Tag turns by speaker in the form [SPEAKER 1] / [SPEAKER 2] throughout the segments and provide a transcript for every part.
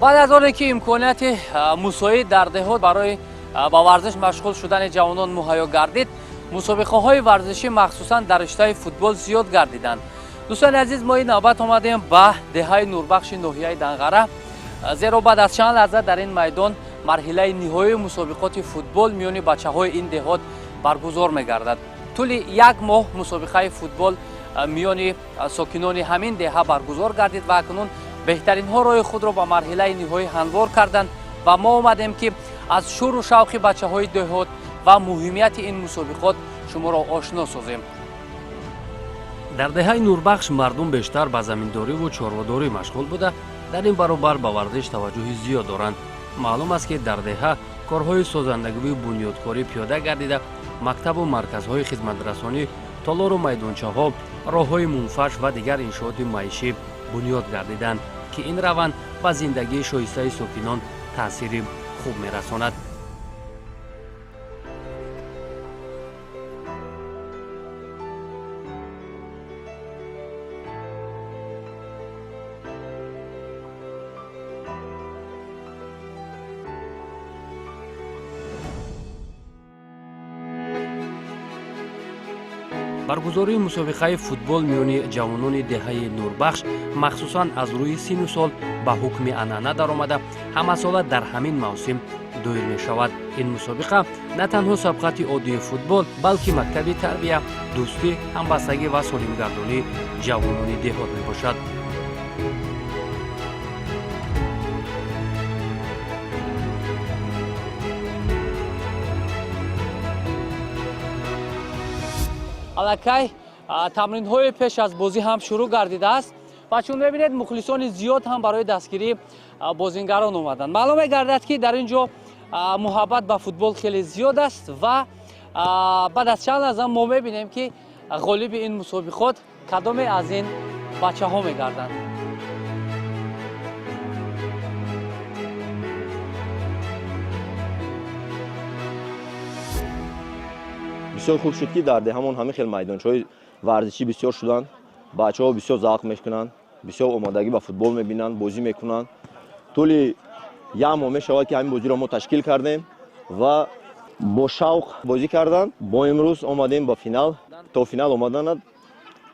[SPEAKER 1] Баъд аз оне ки имконияти мусоид дар деҳот барои ба варзиш машғул шудани ҷавонон муҳайё гардид, мусобиқаҳои варзишӣ, махсусан дар риштаи футбол, зиёд гардиданд. Дӯстони азиз, мо ин навбат омадем ба деҳаи Нурбахши ноҳияи Данғара, зеро баъд аз чанд лаҳза дар ин майдон марҳилаи ниҳоии мусобиқоти футбол миёни бачаҳои ин деҳот баргузор мегардад. Тӯли як моҳ мусобиқаи футбол миёни сокинони ҳамин деҳа баргузор гардид ва акнун беҳтаринҳо роҳи худро ба марҳилаи ниҳоӣ ҳамвор карданд ва мо омадем, ки аз шӯру шавқи бачаҳои деҳот ва муҳимияти ин мусобиқот шуморо ошно созем. Дар деҳаи Нурбахш мардум бештар ба заминдориву чорводорӣ машғул буда, дар ин баробар ба варзиш таваҷҷӯҳи зиёд доранд. Маълум аст, ки дар деҳа корҳои созандагиву бунёдкорӣ пиёда гардида, мактабу марказҳои хизматрасонӣ, толору майдончаҳо, роҳҳои мунфарш ва дигар иншооти маишӣ бунёд гардиданд, ки ин раванд ба зиндагии шоистаи сокинон таъсири хуб мерасонад. Баргузории мусобиқаи футбол миёни ҷавонони деҳаи Нурбахш, махсусан аз рӯи сину сол, ба ҳукми анъана даромада, ҳамасола дар ҳамин мавсим доир мешавад. Ин мусобиқа на танҳо сабқати оддии футбол, балки мактаби тарбия, дӯстӣ, ҳамбастагӣ ва солимгардонии ҷавонони деҳот мебошад. Аллакай тамринҳои пеш аз бозӣ ҳам шурӯъ гардидааст ва чун мебинед, мухлисони зиёд ҳам барои дастгирии бозингарон омаданд. Маълум мегардад, ки дар ин ҷо муҳаббат ба футбол хеле зиёд аст ва баъд аз чанд лаҳза мо мебинем, ки ғолиби ин мусобиқот кадоме аз ин бачаҳо мегарданд.
[SPEAKER 2] Бисёр хуб шуд, ки дар деҳамон ҳамин хел майдончаҳои варзишӣ бисёр шуданд. Бачаҳо бисёр завқ мекунанд, бисёр омодагӣ ба футбол мебинанд, бозӣ мекунанд. Тӯли як моҳ мешавад, ки ҳамин бозиро мо ташкил кардем ва бо шавқ бозӣ карданд. Бо имрӯз омадем ба финал. То финал омаданат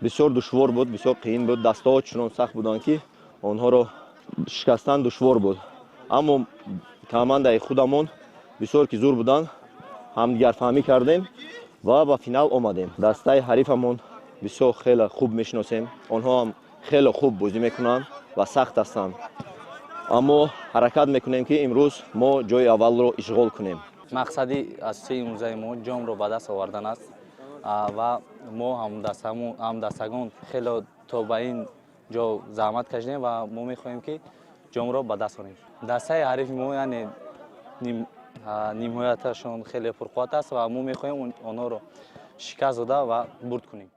[SPEAKER 2] бисёр душвор буд, бисёр қиин буд. Дастаҳо чунон сахт буданд, ки онҳоро шикастан душвор буд, аммо командаи худамон бисёр ки зур буданд, ҳамдигарфаҳмӣ кардем ва ба финал омадем. Дастаи ҳарифамон бисёр хеле хуб мешиносем, онҳо ҳам хеле хуб бозӣ мекунанд ва сахт ҳастанд, аммо ҳаракат мекунем, ки имрӯз мо ҷои аввалро ишғол кунем.
[SPEAKER 3] Мақсади асосии имрӯзаи мо ҷомро ба даст овардан аст ва мо ҳамдастагон хеле то ба ин ҷо заҳмат кашидем ва мо мехоҳем, ки ҷомро ба даст орем. Дастаи ҳарифи мо, яъне нимҳояташон хеле пурқувват аст ва мо мехоҳем онҳоро шикаст дода ва бурд кунем.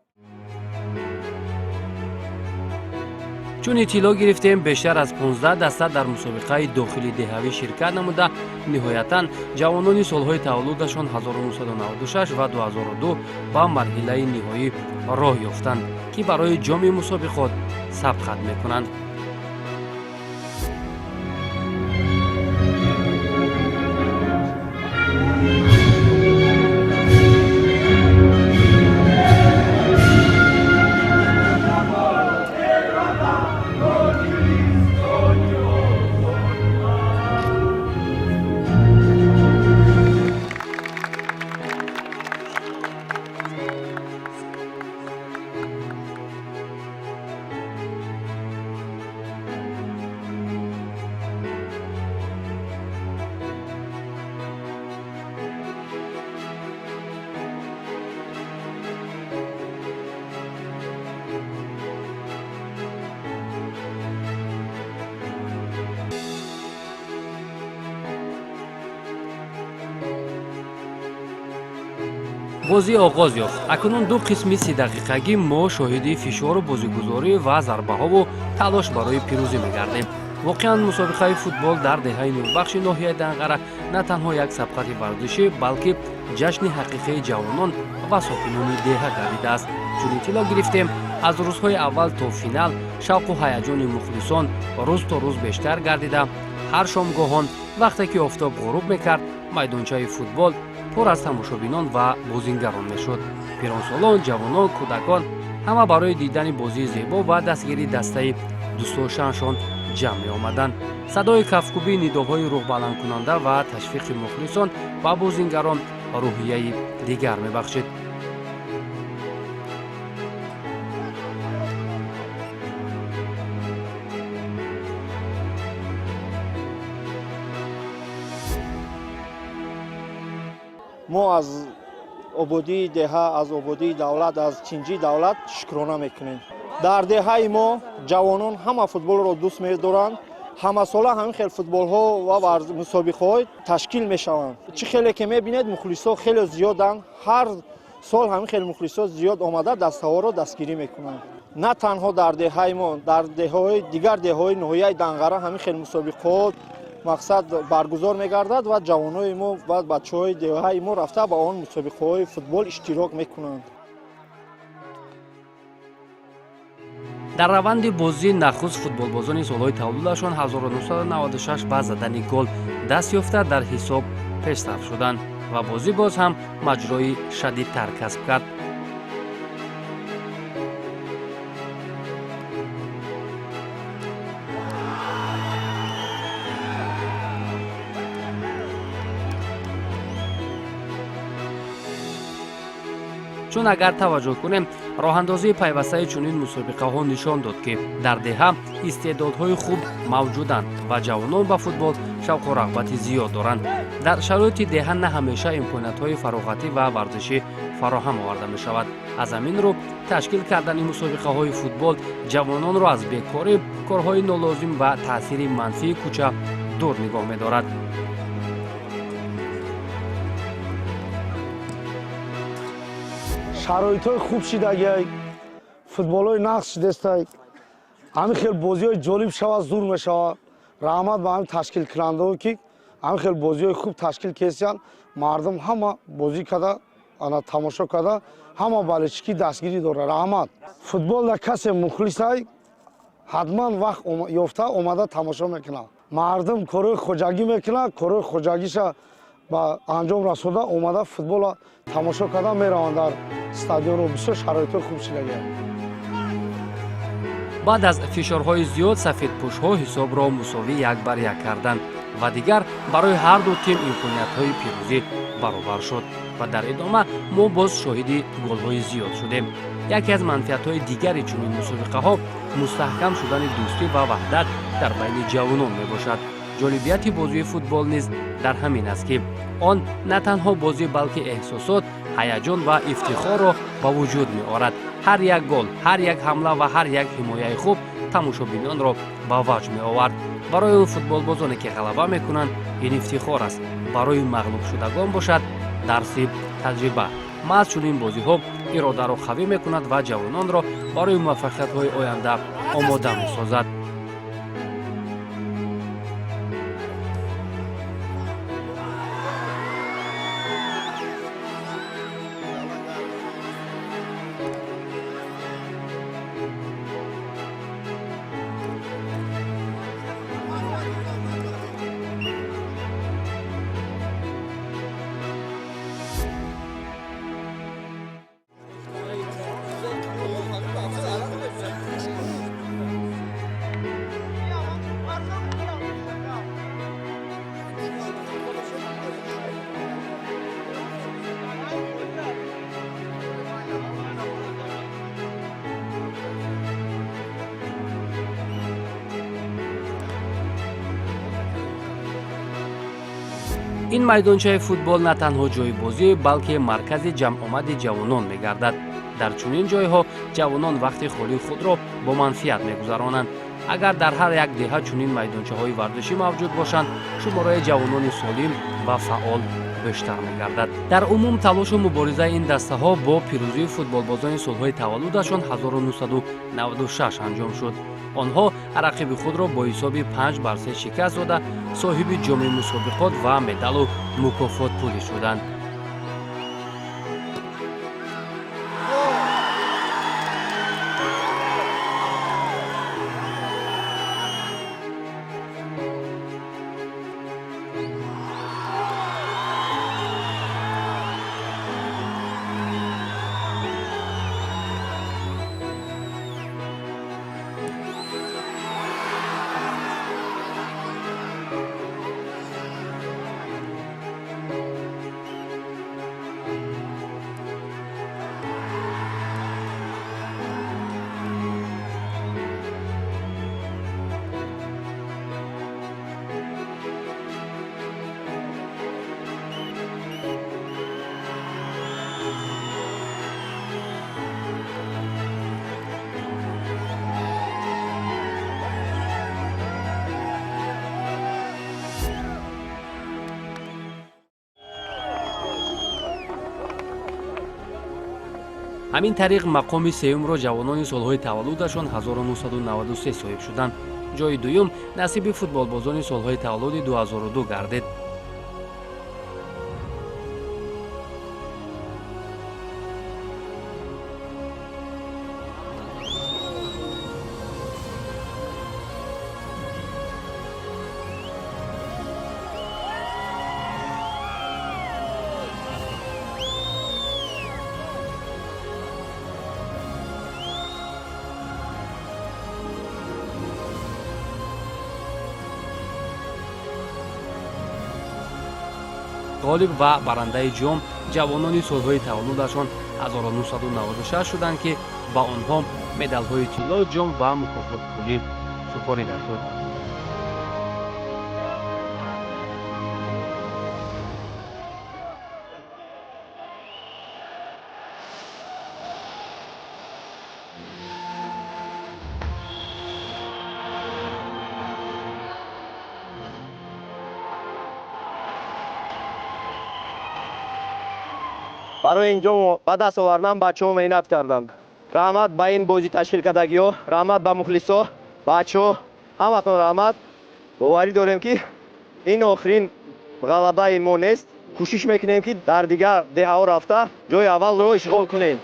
[SPEAKER 1] Чун иттилоъ гирифтем, бештар аз 15 даста дар мусобиқаи дохили деҳавӣ ширкат намуда, ниҳоятан ҷавонони солҳои таваллудашон 1996 ва 2002 ба марҳилаи ниҳоӣ роҳ ёфтанд, ки барои ҷоми мусобиқот сабқат мекунанд. Бозӣ оғоз ёфт. Акнун ду қисми 30-дақиқагӣ мо шоҳиди фишору бозигузорӣ ва зарбаҳову талош барои пирӯзӣ мегардем. Воқеан, мусобиқаи футбол дар деҳаи Нурбахши ноҳияи Данғара на танҳо як сабқати варзишӣ, балки ҷашни ҳақиқии ҷавонон ва сокинони деҳа гардидааст. Чун иттилоъ гирифтем, аз рӯзҳои аввал то финал шавқу ҳаяҷони мухлисон рӯз то рӯз бештар гардида. Ҳар шомгоҳон, вақте ки офтоб ғуруб мекард, майдончаи футбол пур аз тамошобинон ва бозингарон мешуд. Пиронсолон, ҷавонон, кӯдакон ҳама барои дидани бозии зебо ва дастгирии дастаи дӯстдоштаашон ҷамъ меомаданд. Садои кафкӯбӣ, нидоҳои рӯҳбаландкунанда ва ташвиқи мухлисон ба бозингарон рӯҳияи дигар мебахшид.
[SPEAKER 4] Мо аз ободии деҳа, аз ободии давлат, аз чинҷии давлат шукрона мекунем. Дар деҳаи мо ҷавонон ҳама футболро дӯст медоранд. Ҳамасола ҳамин хел футболҳо ва мусобиқаҳо ташкил мешаванд. Чӣ хеле ки мебинед, мухлисҳо хеле зиёданд. Ҳар сол ҳамин хел мухлисҳо зиёд омада дастаҳоро дастгирӣ мекунанд. На танҳо дар деҳаи мо, дар деҳаҳои дигар, деҳаҳои ноҳияи Данғара ҳамин хел мусобиқаҳо мақсад баргузор мегардад ва ҷавонои мо ва бачаҳои деҳаи мо рафта ба он мусобиқаҳои футбол иштирок мекунанд.
[SPEAKER 1] Дар раванди бозӣ нахуст футболбозони солҳои таваллудашон 1996 ба задани гол даст ёфта, дар ҳисоб пешсаф шуданд ва бозӣ боз ҳам маҷрои шадидтар касб кард. Чун агар таваҷҷӯҳ кунем, роҳандозии пайвастаи чунин мусобиқаҳо нишон дод, ки дар деҳа истеъдодҳои хуб мавҷуданд ва ҷавонон ба футбол шавқу рағбати зиёд доранд. Дар шароити деҳа на ҳамеша имкониятҳои фароғатӣ ва варзишӣ фароҳам оварда мешавад. Аз ҳамин рӯ ташкил кардани мусобиқаҳои футбол ҷавононро аз бекорӣ, корҳои нолозим ва таъсири манфии кӯча дур нигоҳ медорад.
[SPEAKER 5] Шароитҳои хуб шидагиай, футболҳои нағз шидестай, ҳамин хел бозиҳои ҷолиб шавад, зур мешавад. Раҳмат ба ҳамин ташкилкунандаҳо, ки ҳамин хел бозиҳои хуб ташкил кесиянд. Мардум ҳама бозӣ карда, ана тамошо карда, ҳама болельщики дастгирӣ дорад. Раҳмат. Футбол дар касе мухлисай, ҳатман вақт ёфта омада тамошо мекунад. Мардум корҳои хоҷагӣ мекунад, корҳои хоҷагиша ба анҷом расонда омада футболро тамошо карда мераванд дар стадионро. Бисёр шароитҳои хуб шидагианд.
[SPEAKER 1] Баъд аз фишорҳои зиёд сафедпӯшҳо ҳисобро мусовӣ 1-1 карданд ва дигар барои ҳар ду тим имкониятҳои пирӯзӣ баробар шуд ва дар идома мо боз шоҳиди голҳои зиёд шудем. Яке аз манфиатҳои дигари чунин мусобиқаҳо мустаҳкам шудани дӯстӣ ва ваҳдат дар байни ҷавонон мебошад. Ҷолибияти бозии футбол низ дар ҳамин аст, ки он на танҳо бозӣ, балки эҳсосот, ҳаяҷон ва ифтихорро ба вуҷуд меорад. Ҳар як гол, ҳар як ҳамла ва ҳар як ҳимояи хуб тамошобинонро ба ваҷд меовард. Барои он футболбозоне ки ғалаба мекунанд, ин ифтихор аст, барои мағлубшудагон бошад дарси таҷриба. Маҳз чунин бозиҳо иродаро қавӣ мекунад ва ҷавононро барои муваффақиятҳои оянда омода месозад. Ин майдончаи футбол на танҳо ҷойи бозӣ, балки маркази ҷамъомади ҷавонон мегардад. Дар чунин ҷойҳо ҷавонон вақти холии худро бо манфиат мегузаронанд. Агар дар ҳар як деҳа чунин майдончаҳои варзишӣ мавҷуд бошанд, шумораи ҷавонони солим ва фаъол бештар мегардад. Дар умум талошу муборизаи ин дастаҳо бо пирӯзии футболбозони солҳои таваллудашон 1996 анҷом шуд. Онҳо рақиби худро бо ҳисоби 5-3 шикаст дода, соҳиби ҷоми мусобиқот ва медалу мукофотпулӣ шуданд. Ҳамин тариқ, мақоми сеюмро ҷавонони солҳои таваллудашон 1993 соҳиб шуданд. Ҷои дуюм насиби футболбозони солҳои таваллуди 2002 гардид. Ғолиб ва барандаи ҷом ҷавонони солҳои таваллудашон 1996 шуданд, ки ба онҳо медалҳои тилло, ҷом ва мукофоти пулӣ супорида шуд.
[SPEAKER 2] Барои ин ҷом ба даст овардан бачаҳо меҳнат карданд. Раҳмат ба ин бозӣ ташкилкардагиҳо, раҳмат ба мухлисо, бачаҳо, ҳаматон раҳмат. Боварӣ дорем, ки ин охирин ғалабаи мо нест. Кӯшиш мекунем, ки дар дигар деҳаҳо рафта ҷои аввалро ишғол кунем.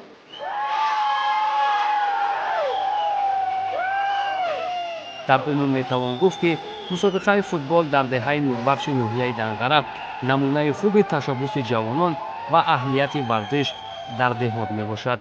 [SPEAKER 1] Дар умум метавон гуфт, ки мусобиқаи футбол дар деҳаи Нурбахши ноҳияи Данғара намунаи хуби ташаббуси ҷавонон ва аҳамияти варзиш дар деҳот мебошад.